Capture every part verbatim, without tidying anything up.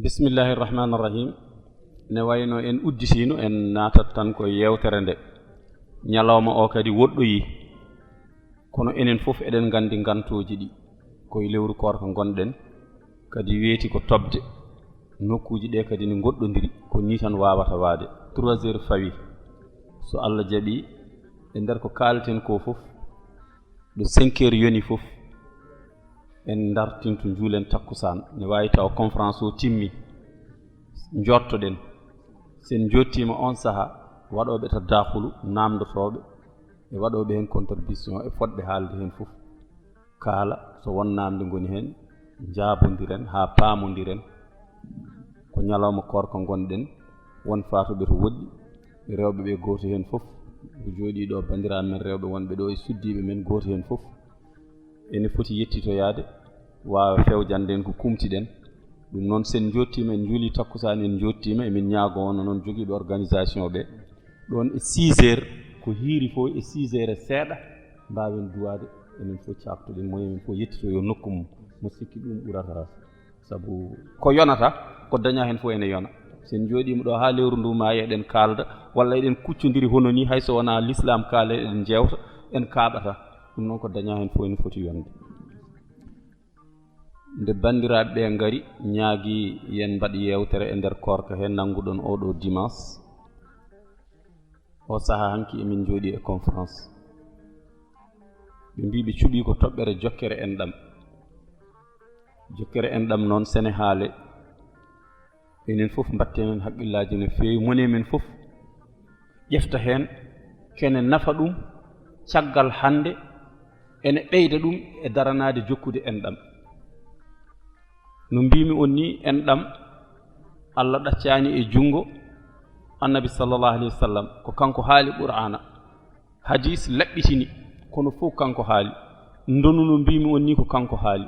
Bismillahi irrahmani irrahim. Ne wayno en udditiino, en naatat tan ko yeewtere nde. Ñalawma o kadi woɗɗoyi, kono enen fof eɗen nganndi ngantooji ɗi. Ko e lewru koorka ngonɗen, kadi weeti ko toɓde. Nokkuuji ɗe kadi ne ngoɗɗondiri, ko nii tan waawata waade. Trois heures fawi. So Allah jaɓi, e nder ko kaalten ko fof, ɗo cinq heures yoni fof, en ndartinto njuulen takkusaan. Ne waawi tawa conférence o timmi, njottoɗen. So en njottiima oon saha, waɗooɓe tadakhulu, naamndotooɓe, e waɗooɓe heen contribution e fotɓe haalde heen fof, kaala, so won naamnde ngoni heen, njaabondiren haa paamondiren. Ko ñalawma koorka ngonɗen, won faatuɓe to woɗɗi, rewɓe ɓe gooto heen fof, ko jooɗii ɗo banndiraaɓe men rewɓe wonɓe ɗo e suddiiɓe men gooto heen fof ene foti yettitoyaade, waawa fewjande en ko kumtiɗen. Ɗum noon, so en njottiima, en njuulii takkusaan, en njottiima, emin ñaagoo wonno noon jogiiɓe organisation ɓe, ɗoon e six heures, ko hiiri fof e six heures e seeɗa, mbaawen duwaade, enen fof caaktoɗen, mo emin fof yettito yo nokku mum, mo sikki ɗum ɓurata. Sabu ko yonata, ko daña heen fof ene yona. So en njooɗiima ɗo haa lewru ndu maayi, eɗen kaalda, walla eɗen kuccondiri hono nii, hay so wonaa lislaam kaalen, eɗen njeewta, en kaaɓata. Ɗum noon, ko daña heen fof ene foti yonde. Nde banndiraaɓe ɓe ngari, ñaagi yen mbaɗ yeewtere e nder koorka he nannguɗon oo ɗoo dimanche. O saha hanki emin njooɗii e conférence. Ɓe mbii ɓe cuɓii ko toɓɓere jokkere enɗam. Jokkere enɗam noon, so ne haale, enen fof mbatten heen haqqillaaji no feewi. Moni men fof ƴefta heen kene nafa ɗum, caggal hannde ene ɓeyda ɗum e daranaade jokkude enɗam. No mbiimi on ni, enɗam Allah ɗaccaani e junngo Annabi sallallahu alayhi wa sallam, ko kanko haali Qur'aana. Hadiis laɓɓitini, kono fof kanko haali. Ndonu no mbiimi on ni, ko kanko haali.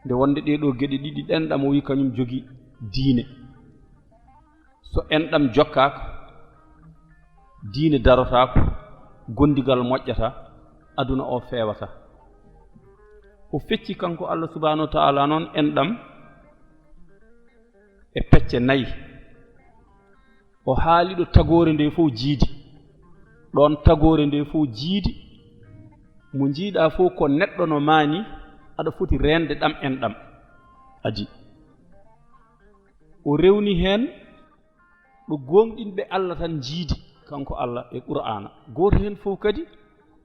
Nde wonde ɗee ɗoo geɗe ɗiɗi, enɗam o wi kañum jogii diine. So enɗam jokkaaka, diine darotaako, gondigal moƴƴata, aduna o feewata. O fecci kanko Allah subhanahu wa ta'ala noon enɗam e pecce nayi. O haali ɗo tagoore nde fof jiidi. Ɗoon tagoore nde fof jiidi. Mo njiiɗa fof ko neɗɗo no maani, aɗa foti reende ɗam enɗam. Adi. O rewni heen ɗo gooŋɗinɓe Allah tan njiidi, kanko Allah e Qur'aana. Gooto heen fof kadi,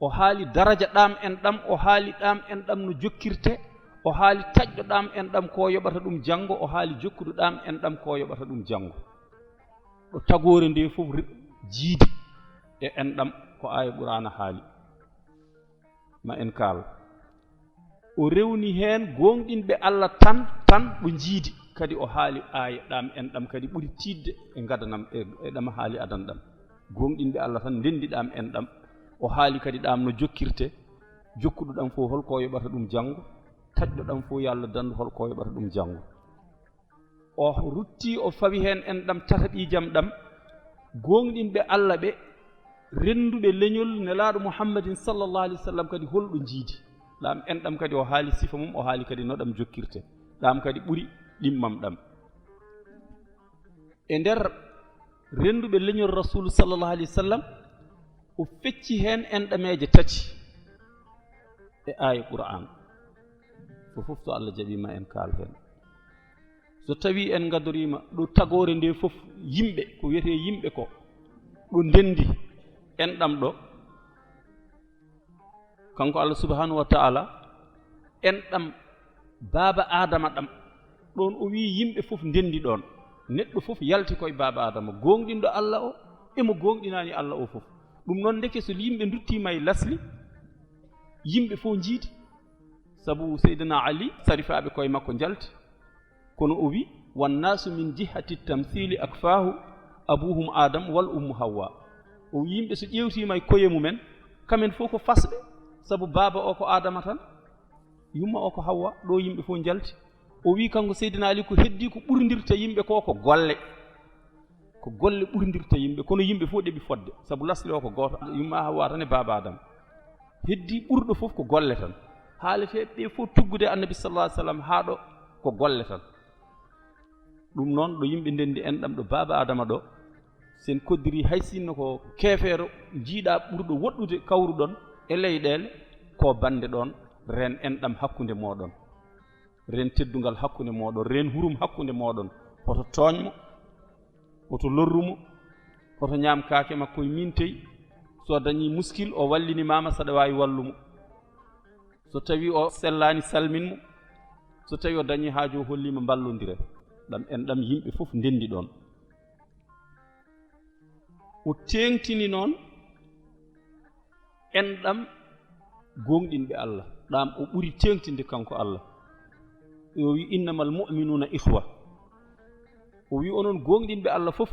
o haali daraja ɗam enɗam, o haali ɗam enɗam no jokkirte, o haali taƴɗo ɗam enɗam ko yoɓata ɗum janngo, o haali jokkuɗo ɗam enɗam ko yoɓata ɗum janngo. Ɗo tagoore nde fof re-, jiidi e enɗam ko aaya Qur'aana haali. Ma en kaal. O rewni heen gooŋɗinɓe Allah tan, tan ɗo njiidi. Kadi o haali aaya ɗam enɗam kadi ɓuri tiiɗde e ngadanam, e, e ɗam haali adan ɗam. Gooŋɗinɓe Allah tan ndenndi ɗam enɗam. O haali kadi ɗam no jokkirte, jokkuɗo ɗam fof hol ko yoɓata ɗum janngo, taƴɗo ɗam fof yo Allah danndu hol ko yoɓata ɗum janngo. O rutti, o fawi heen enɗam tataɓiijam ɗam, gooŋɗinɓe Allah ɓe, rennduɓe leñol Nelaaɗo Muhammadin sallallahu alayhi wa sallam kadi holɗo njiidi. Ɗam enɗam kadi o haali sifa mum, o haali kadi no ɗam jokkirte. Ɗam kadi ɓuri ɗimmam ɗam. E nder rennduɓe leñol Rasuulu sallallahu alayhi wa sallam, o fecci heen enɗameeje tati e aaya Qur'aan. Ko fof so Allah jaɓii ma en kaal heen. So tawii en ngadoriima ɗo tagoore nde fof yimɓe, ko wiyetee yimɓe ko, ɗo ndenndi enɗam ɗo, kanko Allah subhanahu wa ta'ala, enɗam baaba Aadama ɗam, ɗoon o wii yimɓe fof ndenndi ɗoon. Neɗɗo fof yalti koye baaba Aadama, gooŋɗinɗo Allah o, e mo gooŋɗinaani Allah o fof. Ɗum noon, ndeke so yimɓe nduttiima e lasli, yimɓe fof njiidi. Sabu Seydina Ali, sarifaaɓe koye makko njalti. Kono o wi, "Wannaasu min jihati tamsili akfahu abuhum Adam wal ummu Hawwa." O wi, yimɓe so ƴeewtiima e koye mumen, kamen fof ko fasɓe, sabu baaba o ko Adama tan, yumma o ko Hawwa, ɗo yimɓe fof njalti. O wi, kanko Seydina Ali, ko heddii ko ɓurndirta yimɓe ko, ko golle. Ko golle ɓurndirta yimɓe, kono yimɓe fof ɗeɓi fodde, sabu lasli o ko gooto, yumma Hawwa tan e baaba Adama. Heddii ɓurɗo fof ko golle tan. Haaleteeɓe ɓe fof tuggude Annabi sallallahu alaihi wasallam haa ɗo ko golle tan. Ɗum noon, ɗo yimɓe ndenndi enɗam, ɗo baaba Aadama ɗo, sen koddiri, hay sinno ko keefeero njiiɗaa ɓurɗo woɗɗude kawruɗon e leyɗeele, ko bannde ɗoon, reen enɗam hakkunde mooɗon, reen teddungal hakkunde mooɗon, reen hurum hakkunde mooɗon. Hoto tooñ mo, hoto lorru mo, hoto ñaam kaake makko e miintey. So dañii muskil, o wallini maama saɗa waawi wallu mo. So tawii o sellaani, salmin mo. So tawii o dañii haaju, o hollii mo mballondire. Ɗam enɗam yimɓe fof ndenndi ɗoon. O teeŋtini noon enɗam gooŋɗinɓe Allah. Ɗam o ɓuri teeŋtinde kanko Allah. O wi, "Innamal mu'minuuna ikhwa." O wi, "Onon gooŋɗinɓe Allah fof,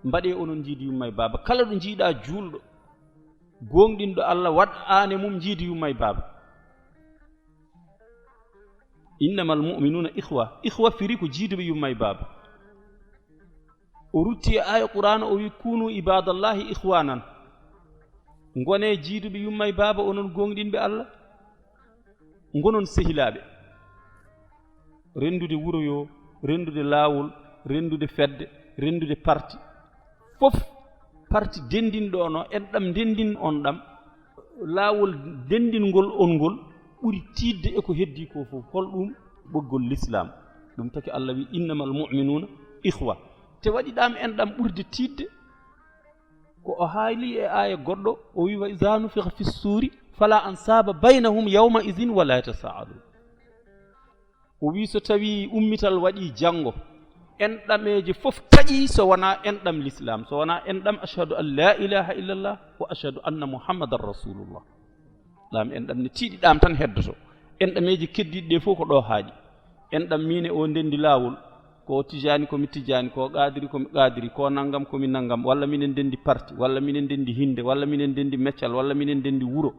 mbaɗee onon njiidi yumma e baaba. Kala ɗo njiiɗaa juulɗo, gooŋɗinɗo Allah, waɗ aane mum njiidi yumma e baaba." "Innamal mu'minuuna ikhwa." Ikhwa firi ko jiiduɓe yumma e baaba. O rutti e aaya Qur'aana, o wi, "Kunu ibadallahi ikhwanan." Ngonee jiiduɓe yumma e baaba, onon gooŋɗinɓe Allah. Ngonon sehilaaɓe. Renndude wuro yo, renndude laawol, renndude fedde, renndude parti. Fof parti denndinɗo on, enɗam ndenndin on ɗam, laawol denndingol on ngol ɓuri tiiɗde e ko heddii ko fof. Holɗum? Ɓoggol Lislaam. Ɗum taki Allah wi, "Innamal mu'minuuna ikhwa." Te waɗi ɗam enɗam ɓurde tiiɗde, ko o haali e aaya goɗɗo, o wi, "Wa iza nufikha fis suuri fala ansaba baynahum yawma izin wala yatasaalun." O wi, so tawii ummital waɗii janngo, enɗameeje fof taƴii so wonaa enɗam Lislaam, so wonaa enɗam ashhadu an laa ilaaha illallah wa ashhadu anna Muhammadan Rasulullah. Ɗam enɗam ne tiiɗi, ɗam tan heddoto. Enɗameeje keddiiɗe ɗe fof ko ɗo haaɗi. Enɗam miin e o ndenndi laawol, ko Tijaani ko mi Tijaani, ko Qaadiri ko mi Qaadiri, ko nanngam ko mi nanngam, walla minen ndenndi parti, walla minen ndenndi hinnde, walla minen ndenndi meccal, walla minen ndenndi wuro.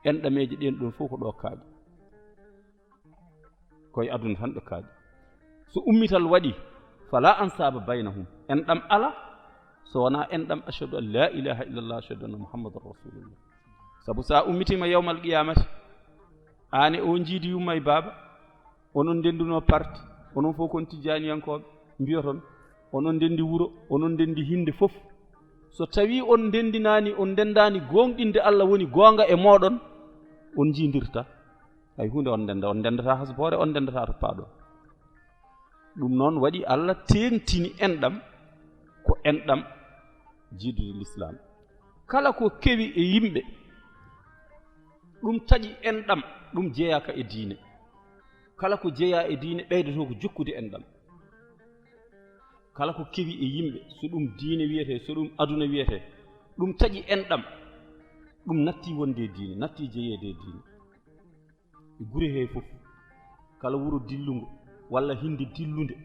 Enɗameeje ɗeen ɗoon fof ko ɗo kaaɗi. Koye aduna tan ɓe kaaɗi. So ummital waɗi, fala ansaba baynahum. Enɗam ala, so wonaa enɗam ashhadu an laa ilaaha illallah, ashhadu anna Muhammadan Rasulullah. Sabu so a ummitiima yawmal qiyamati, aan e o njiidi yumma e baaba, onon ndenndunoo parti, onon fof kon tijjaaniyankooɓe, mbiyoton, onon ndenndi wuro, onon ndenndi hinnde fof. So tawii on ndenndinaani, on ndenndaani gooŋɗinde Allah woni goonga e mooɗon, on njiindirta. Hay huunde on ndennda, on ndenndata hasboore, on ndenndata to paaɗo. Ɗum noon waɗi Allah teeŋtini enɗam, ko enɗam jiidude Lislaam. Kala ko kewi e yimɓe, ɗum taƴi enɗam, ɗum jeyaaka e diine. Kala ko jeyaa e diine, ɓeydoto ko jokkude enɗam. Kala ko kewi e yimɓe, so ɗum diine wiyetee, so ɗum aduna wiyetee, ɗum taƴi enɗam, ɗum natti wonde e diine, natti jeyeede e diine. E gure hee fof, kala wuro dillungo, walla hinnde dillunde,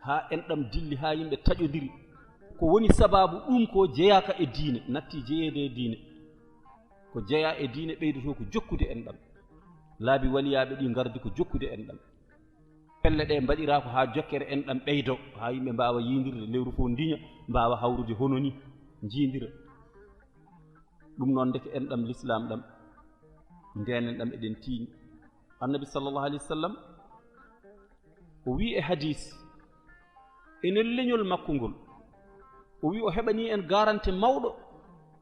haa enɗam dilli, haa yimɓe taƴondiri, ko woni sabaabu ɗum ko jeyaaka e diine, natti jeyeede e diine. Ko jeyaa e diine ɓeydoto ko jokkude enɗam. Laabi waliyaaɓe ɗi ngardi ko jokkude enɗam. Pelle ɗe mbaɗiraa ko haa jokkere enɗam ɓeydo, haa yimɓe mbaawa yiindirde, lewru fof ndiña, mbaawa hawrude hono ni, njiindira. Ɗum noon, ndeke enɗam Lislaam ɗam, ndeen enɗam eɗen tiiñi. Annabi sallallahu alayhi wa sallam, o wii e hadiis, enen leñol makko ngol, o wii o heɓanii en garante mawɗo,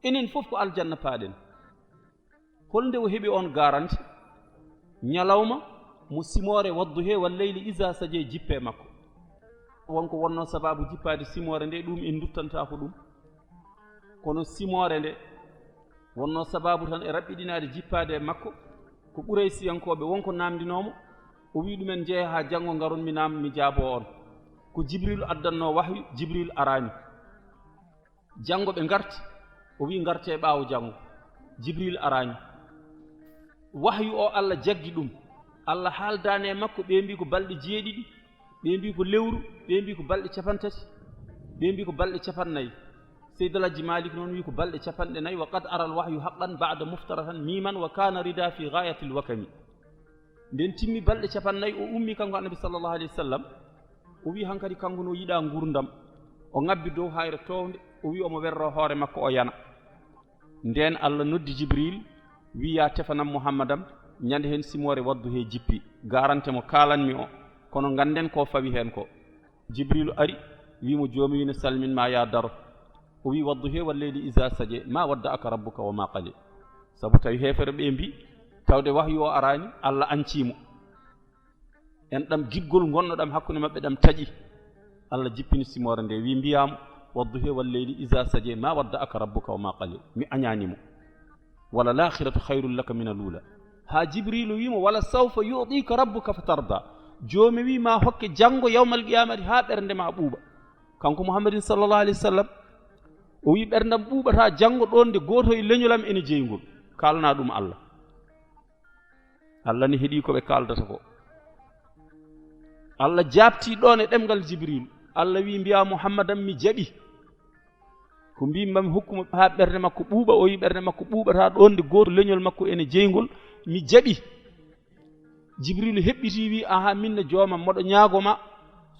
enen fof ko aljanna paaɗen. Holnde o heɓi oon garante? Ñalawma mo simoore wadduhee wal leyli iza sajee jippee makko. Won ko wonnoo sabaabu jippaade simoore nde, ɗum en nduttantaako ɗum. Kono simoore nde wonnoo sabaabu tan e raɓɓiɗinaade jippaade e makko, ko Quraysiyankooɓe won ko naamndinoo mo, o wii ɗumen, "Njeyee haa janngo ngaron mi naam-, mi jaaboo on." Ko Jibril addannoo wahyu, Jibril araani. Janngo ɓe ngarti, o wii, "Ngartee ɓaawo janngo." Jibril araani. Wahyu o Allah jaggi ɗum. Allah haaldaani e makko, ɓe mbii ko balɗe jeeɗiɗi, ɓe mbii ko lewru, ɓe mbii ko balɗe capantati, ɓe mbii ko balɗe capannayyi. Seydi Alhaji Malik noon wii ko balɗe capanɗe nayi, "Wa qad aral wahyu haqqan ba'da muftaratan miman wa kana rida fi ghayatil wakami." Nden timmi balɗe capannayyi, o ummi kanko Annabi sallallahu alayhi wa sallam. O wi hankadi kanko no yiɗa ngurdam. O ngabbi dow hayre townde, o wi omo werro hoore makko o yana. Nden Allah noddi Jibril, wi, "Ya tefanam Muhammadam, ñande hen simoore wadduhee jippi, garante mo kaalanmi o." Kono ngannden ko fawi heen ko. Jibriilu ari, wii mo, "Joomi wii ne salmin ma, yaa daro." O wii, "Wadduhe wal leyli iza saje, ma wadda aka rabbuka wa ma qali." Sabu tawi heefere ɓe mbi, tawde wahyu o araani, Allah ancii mo. En ɗam giggol ngonno ɗam hakkunde maɓɓe ɗam taƴi. Allah jippini simoore nde, wii, "Mbiyaa mo, wadduhe wal leyli iza saje, ma wadda aka rabbuka wa ma qali." Mi añaani mo. "Wala laakhiratu khayrun laka min alula." Haa Jibriilu wii mo, "Wala sawfa yu'tika rabbuka fatarda." Joomi wii ma hokke janngo yawmal qiyamati haa ɓernde ma ɓuuɓa. Kanko Muhammadin sallallahu alayhi wa sallam, o wii, "Ɓerndam ɓuuɓata janngo ɗoon nde gooto e leñolam ene jeyngol." Kaalna ɗum Allah. Allah ne heɗii ko ɓe kaaldata ko. Allah jaabtii ɗoon e ɗemngal Jibriilu. Allah wii, "Mbiyaa Muhammadan mi jaɓi." Ko mbiimi ma mi hokku mo haa ɓernde makko ɓuuɓa, o wii ɓernde makko ɓuuɓata ɗoon nde gooto leñol makko ene jeyngol, mi jaɓi. Jibriilu heɓɓitii wii, "Aha, min ne joomam, moɗo ñaago ma,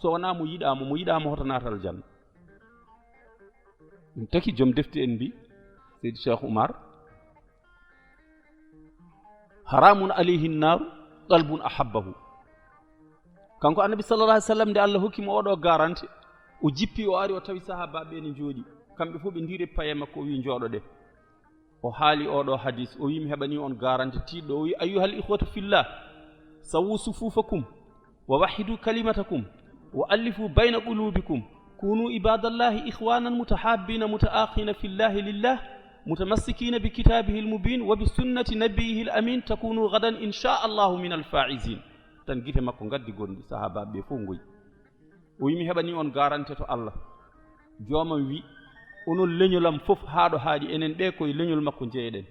so wonaa mo yiɗaa mo, mo yiɗaa mo hoto naata aljanna." Ɗum taki joom defte en mbi, Seydi Cheikh Oumar, "Haramun alayhi naaru qalbun ahabbahu." Kanko Annabi sallallahu alaihi wasallam, nde Allah hokki mo oɗo garanti, o jippi, o ari, o tawi sahaabaaɓe ene njooɗi. Kamɓe fof ɓe ndiri paye makko, o wi, "Njooɗoɗe." O haali oɗo hadis, o wi, "Mi heɓani on garanti tiiɗɗo." O wi, "Ayyuhal ikhwatu fillah, sawwu sufufakum wa wahhidu kalimatakum wa allifu bayna qulubikum. Kunu ibadallahi ikhwanan mutahabbina mutaakhina fillahi lillah, mutamassikina bi kitabihil mubin wa bi sunnati nabiyihil amin, takunu gadan insha Allahu minal faizin." Tan gite makko ngaddi gonɗi, sahaabaaɓe ɓe fof ngoyi. O wi, "Mi heɓani on garanti to Allah." Joomam wi, "Onon leñolam fof, haa ɗo haaɗi, enen ɓe koye leñol makko njeyeɗen.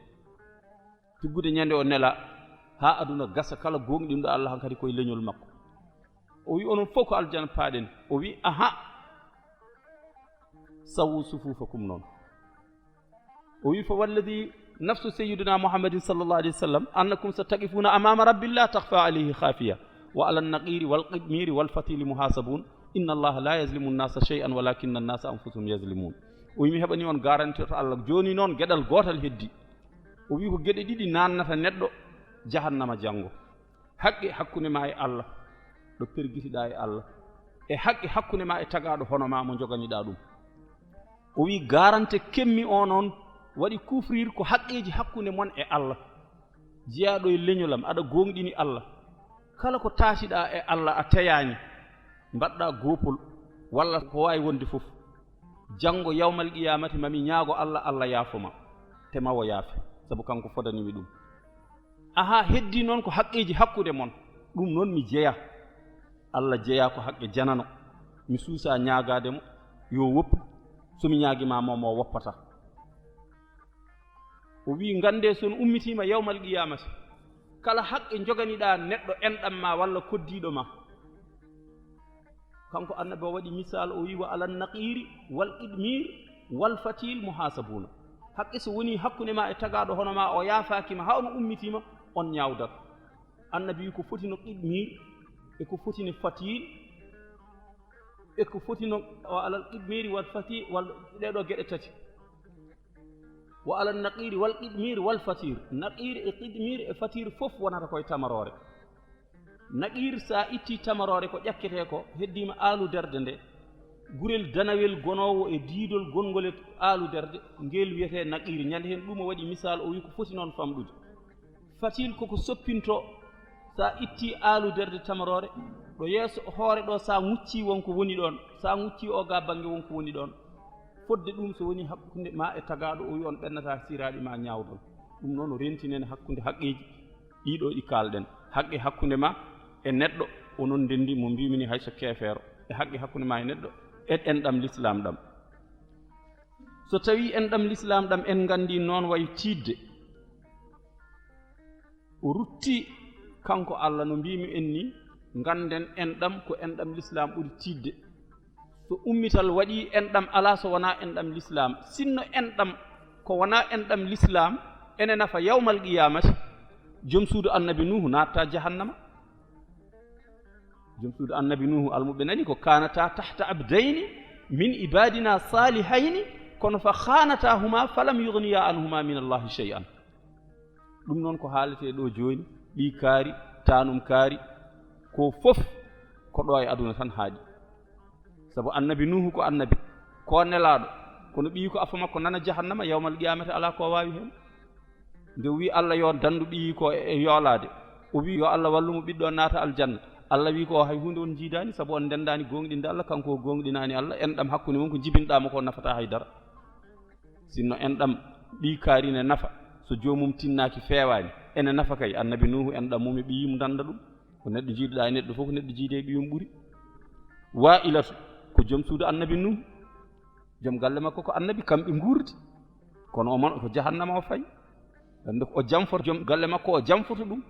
Tiggude ñande o nela, haa aduna gasa, kala gooŋɗinɗo Allah hankadi koye leñol makko." O wi, "Onon fof ko aljana paaɗen." O wi, "Aha, sawwu sufufakum noon." O wi, "Fa walladi nafsu sayyidina Muhammadin sallallahu alayhi wa sallam, annakum sataqifuna amama rabbin la takhfa alayhi khafiya, wa ala naqiri wal qitmiri wal fatili muhasabun, inna allaha la yazlimu nnasa shay'an walakinna nnasa anfusahum yazlimun." O wi, "Mi heɓani on garanti to Allah." Jooni noon geɗal gootal heddi. O wi, "Ko geɗe ɗiɗi naannata neɗɗo jahannama janngo. Haqqe hakkunde ma e Allah, ɗo pergitiɗaa e Allah, e haqqe hakkunde ma e tagaaɗo hono ma mo njoganiɗaa ɗum." O wi, "Garante kemmi o noon waɗi couvrir ko haqqeeji hakkunde mon e Allah. Jeyaaɗo e leñolam, aɗa gooŋɗini Allah. Kala ko taatiɗaa e Allah a teyaani, mbaɗɗaa goopol walla ko waawi wonde fof. Janngo yawmal qiyamati mami ñaago Allah, Allah yaafo ma, te ma o yaafe, sabu kanko fodani mi ɗum. Aha, heddi noon ko haqqeeji hakkunde mon, ɗum noon mi jeya. Allah jeya ko haqqe janano, mi suusa ñaagaade mo, yo woppu, so mi ñaagi ma mo, mo woppata." O wi, "Ngannde so on ummitiima yawmal qiyamati, kala haqqe njoganiɗaa neɗɗo enɗam ma walla koddiiɗo ma." Kanko Annabi o waɗi misal, o wi, "Wa alan naqiri wal qitmir wal fatil muhasabuna." Haqqe so woni hakkunde ma e tagaaɗo hono ma, o yaafaaki ma, haa on ummitiima, on ñaawdat. Annabi wi, "Ko foti no qitmir, e ko foti no fatil, e ko foti no, wa alal qitmiri wal fatil, wal, ɗee ɗoo geɗe tati. Wa alan naqiri wal qitmiri wal fatir." Naqir e qitmir e fatir fof wonata koye tamaroore. Naqir, so a itti tamaroore ko ƴakketee ko, heddiima aalu darde nde, gurel danawel gonoowo e diidol gonngol e aalu darde, ngel wiyetee naqir. Ñande heen ɗum o waɗi misal, o wi ko foti noon famɗude. Fatil koko soppintoo, so a itti aalu darde tamaroore, ɗo yeeso hoore ɗo, so a ŋuccii won ko woni ɗoon, so a ŋuccii o ga bannge won ko woni ɗoon. Fodde ɗum so woni hakkunde ma e tagaaɗo, o wi on ɓennataa siraaɗi ma ñaawdon. Ɗum noon o rentinen hakkunde haqqeeji ɗiɗo ɗi kaalɗen. Haqqe hakkunde ma e neɗɗo, onon ndenndi mo mbiimi ni, hay so keefeero, e haqqe hakkunde ma e neɗɗo, e enɗam lislaam ɗam. So tawii enɗam lislaam ɗam en nganndii noon wayi tiiɗde, o rutti kanko Allah, no mbiimi en ni, ngannden enɗam ko enɗam lislaam ɓuri tiiɗde. So ummital waɗii, enɗam alaa so wonaa enɗam lislaam. Sinno enɗam ko wonaa enɗam lislaam ene nafa yawmal qiyamati, jom suudu Annabi Nuuhu naatta jahannama. Jom suudu Annabi Nuuhu, almuɓɓe nani ko, "Kanata tahta abdayni min ibadina salihayni, kono fa khanatahuma falam yughniya anhuma min Allahi shay'an." Ɗum noon ko haaletee ɗo jooni, ɓii kaari, taanum kaari, ko fof Ko ɗo e aduna tan haaɗi. Sabu annabi Nuuhu ko annabi, ko nelaaɗo, kono ɓiyi ko afa makko nana jahannama, yawmal qiyamati alaa ko waawi heen. Nde o wi Allah yo dandu ɓiyi ko e yoolaade, o wi yo Allah wallu mo ɓiɗɗo naata aljanna. Allah wi ko o hay huunde on jiidaani, sabu on ndendaani goongɗinde Allah, kanko o goongɗinaani Allah, enɗam hakkunde mon ko jibinɗaa mo ko nafataa hay dara. Sinno enɗam ɓiy kaari ne nafa, so joomum tinnaaki feewaani, ene nafa kay. Annabi Nuuhu enɗam mum e ɓiyi mum danda ɗum. Ko neɗɗo jiiduɗaa e neɗɗo fof, ko neɗɗo jiidi e ɓiyum ɓuri. Waa'ilatu ko joom suudu annabi Nuuhu. Joom galle makko ko annabi, kamɓe nguurdi. Kono o mon ko jahannama o fayi. Wonde ko o jamfoto, joom galle makko o jamfoto ɗum.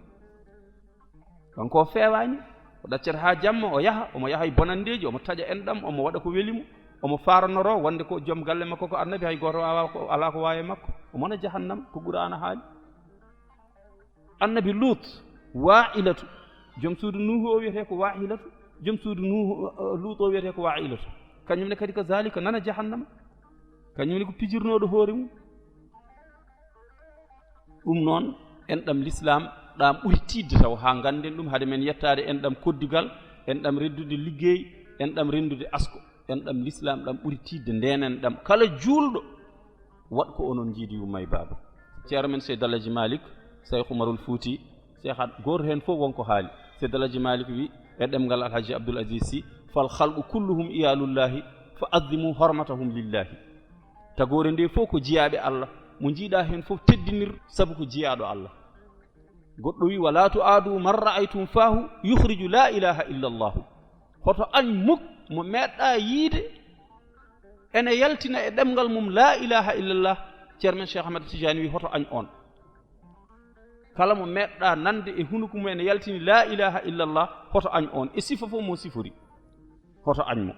Kanko o feewaani, o ɗaccata haa jamma, o yaha, omo yaha e bonanndeeji, omo taƴa enɗam, omo waɗa ko weli mo, omo faaranoro wonde ko joom galle makko ko annabi, hay gooto waawaa ko, alaa ko waawi e makko. O mona jahannama, ko Qur'aana haali. Annabi Luut, Waa'ilatu, joom suudu Nuuhu o wiyetee ko Waa'ilatu, joom suudu Nuuhu, eh, Luut o wiyetee ko Waa'ilatu. Kañum ne kadi ko zaalika nana jahannama. Kañum ne ko pijirnooɗo hoore mum. Ɗum noon, enɗam lislaam ɗam ɓuri tiiɗde taw, haa ngannden ɗum, hade men yettaade enɗam koddigal, enɗam rendude liggey, enɗam rendude asko, enɗam lislaam ɗam ɓuri tiiɗde, ndenen ɗam. Kala juulɗo, waɗ ko onon njiidi yumma e baaba. Ceerno men Seydi Alhaji Malik, Seykh Umarul Fuuti, Seykh Ad-, gooto heen fof won ko haali. Seydi Alhaji Malik wi e ɗemngal Alhaji Abdul Aziz Sy, "Fal khalqu kulluhum iyalullahi, fa azzimu hormatahum lillahi." Tagoore nde fof ko jiyaaɓe Allah, mo njiiɗaa heen fof teddinir, sabu ko jiyaaɗo Allah. Goɗɗo wi, "Wala tu'adu man ra'aytum fahu yukhriju la ilaha illa Allahu." Hoto añ muk mo meeɗɗaa yiide ene yaltina e ɗemngal mum la ilaha illallah. Ceerno men Cheikh Ahmed Tidiane wi, "Hoto añ on." Kala mo meeɗɗaa nande e hunuko mum ene yaltini la ilaha illallah, hoto añ on. E sifa fof mo sifori, hoto añ mo.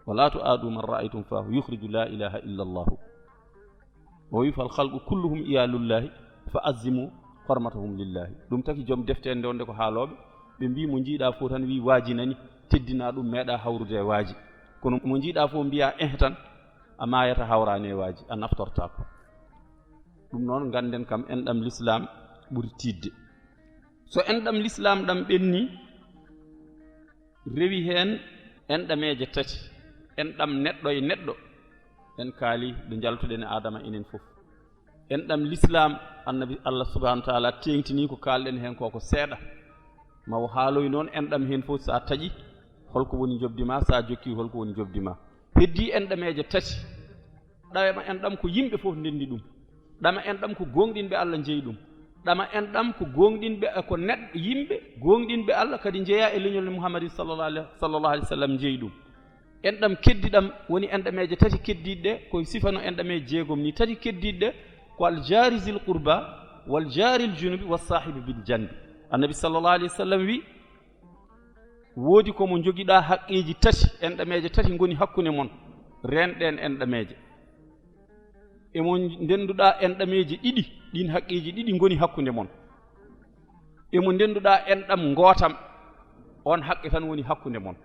"Wala tu'adu man ra'aytum fahu yukhriju la ilaha illallahu." O wi, "Fal khalqu kulluhum iyalullahi, fa azzimu hormatahum lillahi." Ɗum taki joom defte en nde wonde ko haalooɓe, ɓe mbi mo njiiɗaa fof tan wi waaji nani, teddina ɗum, meeɗa hawrude e waaji. Kono mo njiiɗaa fof mbiya eh tan, a maayata hawraani e waaji, a naftortaako. Ɗum noon ngannden kam enɗam lislaam ɓuri tiiɗde. So enɗam lislaam ɗam ɓenni, rewi heen enɗameeje tati, enɗam neɗɗo e neɗɗo, en kaali ɗo njaltuɗen e Aadama enen fof. Enɗam lislaam, Annabi Allah subhanahu wa taala teeŋtini ko kaalɗen heen ko, ko seeɗa. Ma o haaloy noon enɗam heen fof, so a taƴi, holko woni njoɓdi ma, so a jokki, holko woni njoɓdi ma. Heddii enɗameeje tati. Ɗama enɗam ko yimɓe fof ndenndi ɗum. Ɗama enɗam ko gooŋɗinɓe Allah njeyi ɗum. Ɗama enɗam ko gooŋɗinɓe, ko neɗɗo, yimɓe gooŋɗinɓe Allah kadi njeya e leñol Muhammadin sallallahu alaihi, sallallahu alaihi wasallam njeyi ɗum. Enɗam keddiɗam woni enɗameeje tati keddiiɗe ɗe, ko sifano enɗameeje jeegom ni. Tati keddiiɗe ɗe ko al jaari zil qurba, wal jaari al junubi, was saahibi bil janbi. Annabi sallallahu alaihi wasallam wi, woodi ko mo njogiɗaa haqqeeji tati, enɗameeje tati ngoni hakkunde mon. Reen ɗeen enɗameeje. E mo ndenduɗaa enɗameeji ɗiɗi, ɗin haqqeeji ɗiɗi ngoni hakkunde mon. E mo ndenduɗaa enɗam ngootam, on haqqe tan woni hakkunde mon.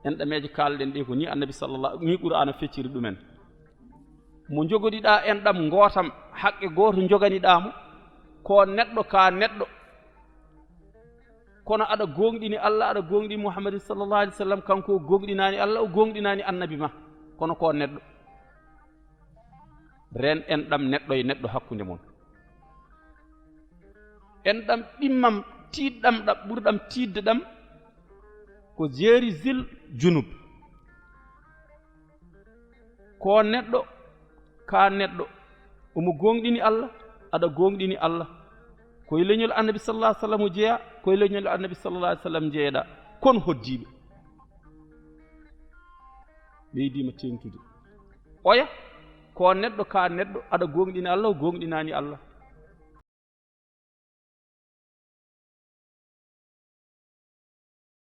Enɗameeje kaalɗen ɗe ko ni Annabi sallallahu, ni Qur'aana fecciri ɗumen. Mo njogodiɗaa enɗam ngootam, haqqe gooto njoganiɗaa mo, ko neɗɗo ka neɗɗo. Kono aɗa gooŋɗini Allah, aɗa gooŋɗini Muhammadin sallallahu alaihi wasallam, kanko o gooŋɗinaani Allah, o gooŋɗinaani Annabi ma. Kono ko neɗɗo. Reen enɗam neɗɗo e neɗɗo hakkunde mon. Enɗam ɗimmam tiiɗɗam ɗam, ɓurɗam tiiɗde ɗam, ko jeeri zil junub. Ko neɗɗo, ka neɗɗo, omo gooŋɗini Allah, aɗa gooŋɗini Allah. Ko e leñol Annabi sallallahu alaihi wasallam o jeyaa, ko e leñol Annabi sallallahu alaihi wasallam njeyeɗaa. Kon hoddiiɓe. Ɓeydiima teeŋtude. Oya, ko neɗɗo, ka neɗɗo, aɗa gooŋɗini Allah, o gooŋɗinaani Allah.